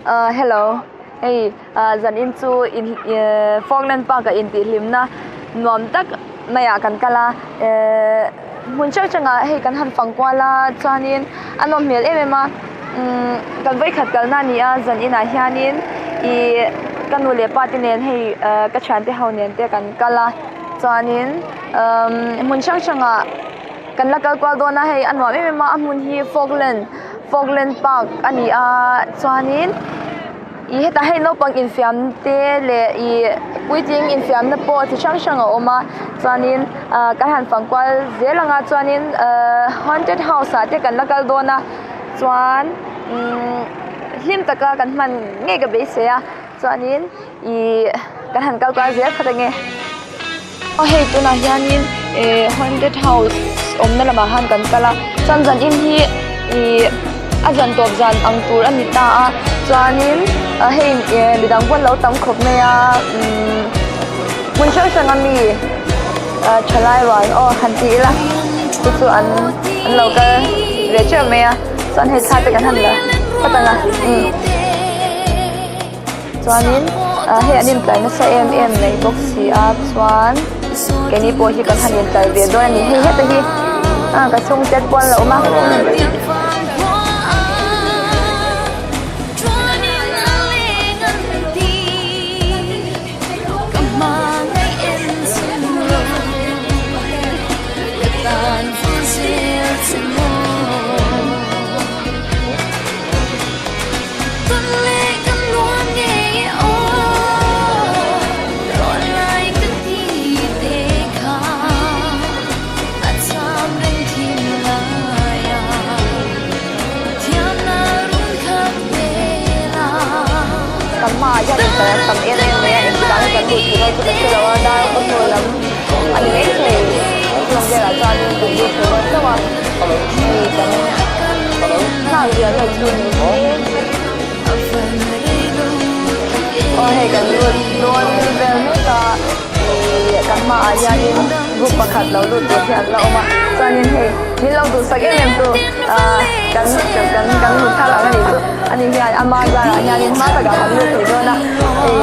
Ahh hello hei ah zanin chu in ehh Falkland park ah intihhlimna nuam tak maiah kan kal a ehh hmun hrang hrangah hei kan han fang kual a chuanin a nawm hmel em em a umm kan vawikhat kalna a ni a zaninah hianin ihh ka nu leh pa te nen hei ah ka thiante ho nen te kan kal a chuanin umm hmun hrang hrangah kan la kal kual dawn a hei a nuam em em a a hmun hi Falkland Falkland park a ni a chuanin ih hetah hei naupang infiam te leh ih puitling infiamna pawh chi hrang hrang a awm a chuanin ah kan han fang kual zel ang a chuanin ahh haunted house ah te kan la kal dawn a chuan umm hlim taka kan hman ngei ka beisei a chuanin ih kan han kal kual zel phawt ange. Aw hei tunah hianin eh haunted house awmna lamah khan kan kal a chuan zan in hi ih a zan tawp zan ang tur a ni ta a chuanin ah hei eh midang pawh an lo tam khawp mai a umm hmun hrang hrang ami ah thalai rual aw han ti ila te chu an an lo kal ve teuh mai a chuan hei thla te kan han la phawt ang a umm. Chuanin ah hei an intlai nasa em em mai bawk si a chuan keini pawh hi kan han intlai ve dawn a ni hei heta hi ah ka chhungte pawh an lo awm a. Kan hmaah hian intlar an tam em em mai a engtikah nge kan duh thei dawn chu ka hre lo a dar ka hmu lam a ni maithei chung velah chuanin kan duh thei dawn chauh a hei kan nghak riah vel chu ni hi aw hei kan lut dawn vel mek a ih kan hmaah hianin group pakhat lo lut tur hi an la awm a chuanin hei min lo duhsak em em tu ah kan kan kan hmu thar ang a nih chu ani hian ama zarah hianin hma takah kan lut thei dawn a hei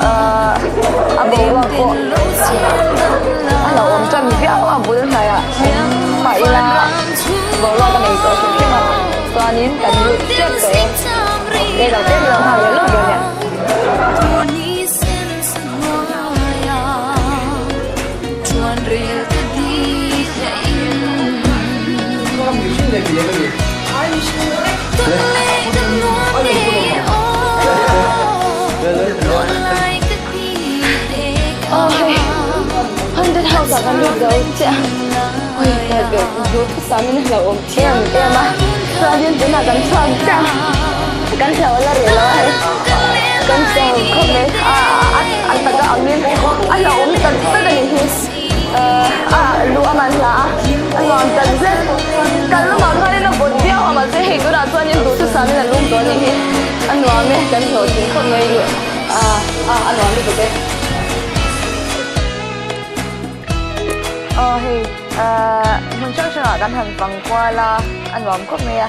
ah a boruak pawh a lo awm tan viau a bul hnaiah awm mah ila boruak a nei tawh hrim hrim a chuanin kan lut tep tawh e rei lo tep lo nghal leh lawk dawn nia. Aw hei haunted house ah kan lut zo chiah a ui duhthusam in a hlauhawm em em a chuanin tunah kan chhuak chiah a kan hlauh a la reh lo a hei kan chau khawp mai a a taka angin a hlauhawm tak tak a nih hi a lu a man hla a a nuam tak zet kan lamah khanin a vawt viau a mahse hei tunah chuanin duhthusam in a lum tawh a nih hi a nuam e kan hlawhtling khawp mai luh a a nuam lutuk e. Aw hei ahh hmun hrang hrangah kan han vang kual a a nuam khawp mai a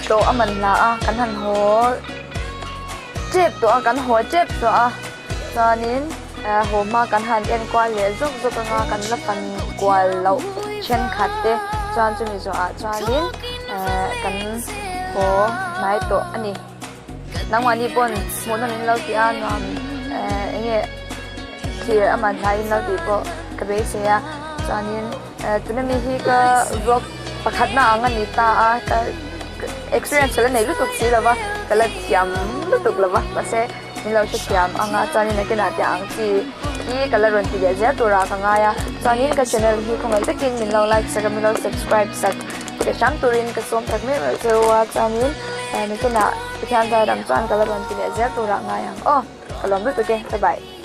tawh a man hla a kan han haw tep tawh a kan haw tep tawh a chuanin ahh haw hma kan han en kual leh zawk zawk anga kan la fan kual loh thenkhat te chuan chumi zawhah chuanin ahh kan haw hnai tawh a ni. Nangmahni pawn hmuhnawm in lo tih a nuam eh eng nge thlir a man hlai in lo tih pawh ka beisei a chuanin eh tuna mi hi ka vlog pakhatna ang a ni ta a ka experience ka la nei lutuk si lova ka la thiam lutuk lova mahse min lo hrethiam ang a chuanin nakinah tiang ang chi hi ka la rawn ti leh zel turah ka ngai a chuanin ka channel hi khawngaih takin min lo like sak a min lo subscribe sak Ka hram turin ka sawm tak mek mek cheu a chuanin nakinah Pathian zai ram chuan ka la rawn ti leh zel turah ngai ang aw ka lawm lutuk e bye bye.